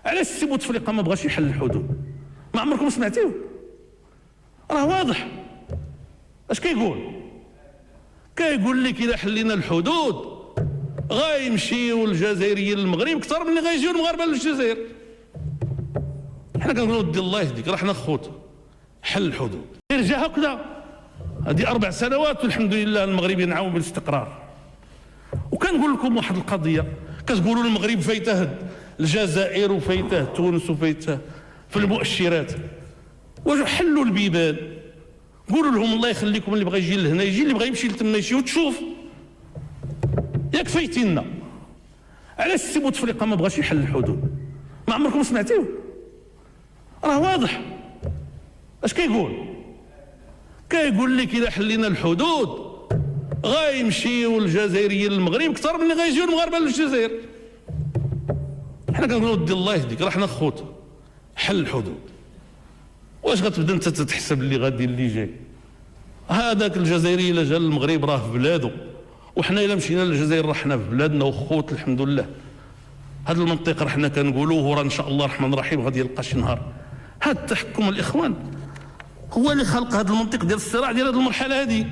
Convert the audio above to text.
علاش السي بوتفليقة ما بغاش يحل الحدود؟ ما عمركم سمعتوه؟ راه واضح، أش كيقول؟ كيقول لك إذا حلينا الحدود غيمشيوا الجزائريين للمغرب أكثر من اللي غيجيو المغاربة للجزائر. احنا كنقولوا أودي الله يهديك راه احنا خوت، حل الحدود. جا هكذا، هذه 4 سنوات والحمد لله المغرب ينعم بالاستقرار. وكنقول لكم واحد القضية، كتقولوا المغرب فايته الجزائر وفايته تونس وفايته في المؤشرات، وحلوا البيبان، قولوا لهم الله يخليكم اللي بغى يجي لهنا يجي، اللي بغى يمشي لتما يمشي وتشوف، ياك فايتيننا؟ علاش السي بوتفليقة ما بغاش يحل الحدود؟ ما عمركم سمعتوه؟ راه واضح، أش كيقول؟ كيقول لك إذا حلينا الحدود غيمشيوا الجزائريين للمغرب أكثر من اللي غيجيو المغاربة للجزائر. احنا كنقولوا أودي الله يهديك راه احنا خوت، حل الحدود. واش غتبدا أنت تتحسب اللي غادي اللي جاي؟ هذاك الجزائري إذا جا للمغرب راه في بلاده، وحنا إذا مشينا للجزائر راه حنا في بلادنا وخوت الحمد لله. هذا المنطق راه حنا كنقولوه وراه إن شاء الله الرحمن الرحيم غادي يلقى شي نهار. هذا التحكم الإخوان هو اللي خلق هذا المنطق ديال الصراع ديال هذه المرحلة هذه.